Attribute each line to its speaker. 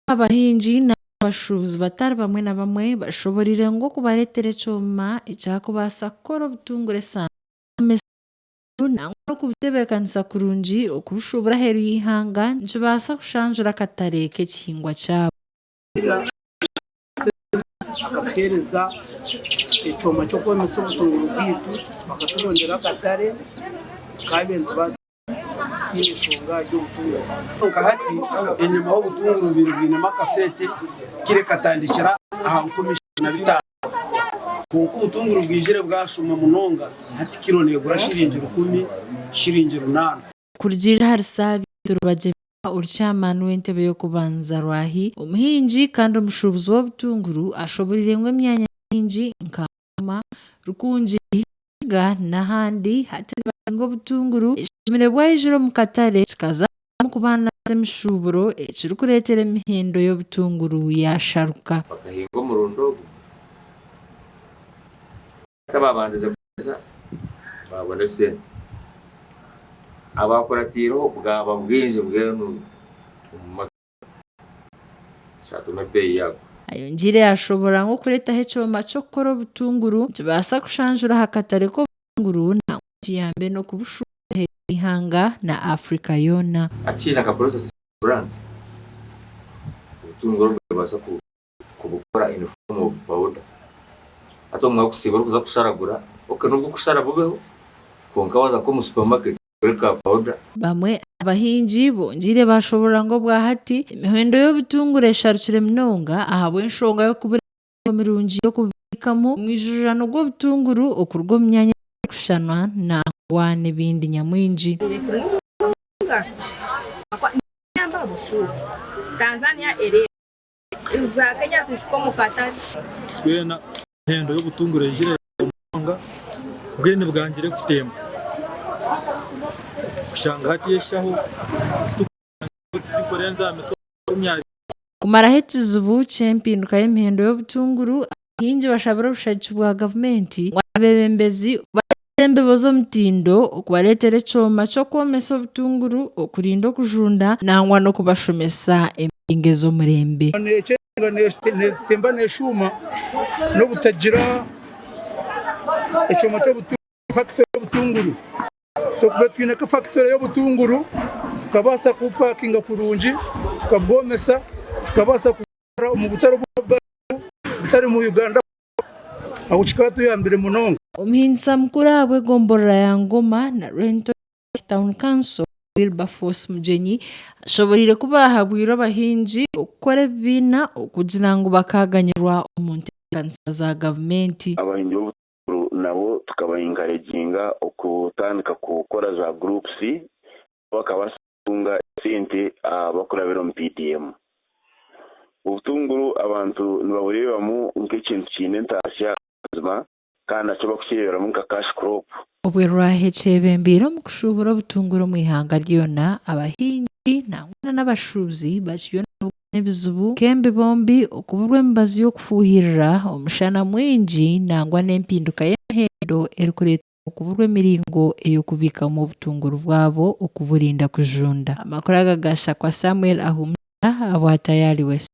Speaker 1: Abahingi n'abashuubuzi batari bamwe na bamwe bashoboreire ngu okubareetera ekyoma ekyakubaasa kukora obutungura esaano, nangwa n'okubutebeekanisa kurungi okubushuubura aheeru y'eihanga nikibaasa kushanjura akatare k'ekihingwa kyabo.
Speaker 2: Akatuheereza ekyoma ky'okwomesa obutunguru bwaitu, bakatubonera akatare tukaabaire nituba tutaine nshonga ahari obutunguru.
Speaker 3: Nka hati enyimaho obutunguru bubiri bwinemu akasente kiro ekatandikira aha 3500 kwonka obutunguru bwijire bwashuma munonga hati kiro negura shiringi rukumi, shiringi runaana.
Speaker 1: Kurugiirira ahari Saabiiti Rubagyema ori chairman w'entebe y'okubanza Rwahi, omuhingi kandi omushuubuzi w'obutunguru ashoboreire ngu emyanya mingi nka Ngoma, Rukungiri, Kiga n'ahandi hati nibahinga obutunguru ekishemire bwaijura omu katare kikazamu kubandaza emishuuburo ekirikureetera emihendo y'obutunguru yaasharuka.
Speaker 4: Bakahinga omurundi ogu. Hati abaabandize kugyeza baabona esente. Abaakuratiireho bwaba bwingi mbwenu omu market kyatuma ebeeyi yaagwa.
Speaker 1: Ayongyeire yaashoboorora ngu okureetaho ekyoma ky'okukora obutunguru nikibaasa kushanjura aha katare k'obutunguru nangwa kiyambe n'okubushuubura aheeru y'eihanga na Africa yoona.
Speaker 4: Hati haija nka processing plant, obutunguru obwo nibabaasa kubukora in form of powder. Hati omu mwanya gw'okusiiba orikuza kusharagura, okay n'obu okushara bubeho, kwonka waaza nk'omu supermarket ogure ka powder.
Speaker 1: Bamwe aha bahingi bongyeire baashoboorora ngu obwahati emihendo y'obutunguru esharukire munonga ahabw'enshonga y'okubura emiringo mirungi y'okubibiikamu omwijurirano gw'obutunguru okuruga omu myanya etarikushushana nangwa n'ebindi nyamwingi.
Speaker 5: Twena emihendo y'obutunguru eijire munonga mbwenu bwangire kutemba kushanga hati enshaho tizikurenza aha mitwaro 20.
Speaker 1: Kumaraho ekizibu ky'empinduka y'emihendo y'obutunguru, abahingi bashabire obushagiki bwa gavumenti ngu abeebembezi bareete embibo z'omutindo, okubareetera ekyoma ky'okwomesa obutunguru, okurinda okujunda nangwa n'okubashomesa emiringo ez'omurembe.
Speaker 6: Neetemba neeshuuma n'obutagira ekyoma fakitore y'obutunguru. Twakubaire twine nka fakitore y'obutunguru tukabaasa kubupakinga kurungi tukabwomesa tukabaasa kubutwara omu butare butari mu Uganda aho kikaatuyambire munonga.
Speaker 1: Omuhingisa mukuru ahabw'egomborora ya Ngoma na Rwento Town Council, Wilberforce Mugyenyi ashoboreire kuba ahabwirwe abahingi okukora ebibiina okugira ngu bakaaganyirwa omu ntebeekanisa za gavumenti.
Speaker 7: Abahingi b'obutunguru nabo tukaba encouraginga okutandika kukora za groups bakabaasa kutunga esente bakurabira omu PDM. Obutunguru abantu nibabureebamu nk'ekintu kiine entaasya buzima kandi nakyo bakukireeberamu nka cash crop.
Speaker 1: Obwe Rwahi ekyebembeire omu kushuubura obutunguru omu ihanga ryona, abahingi nangwa n'abashuubuzi bakiriyo nibabugana ebizibu nk'embibo mbi, okuburwa emibazi y'okufuuhirira, omushana mwingi nangwa n'empinduka y'emihendo erikureetwa okuburwa emiringo ey'okubiikamu obutunguru bwabo okuburinda kujunda. Amakuru aga gaashakwa Samuel Ahumuza ahabwa Tayari West.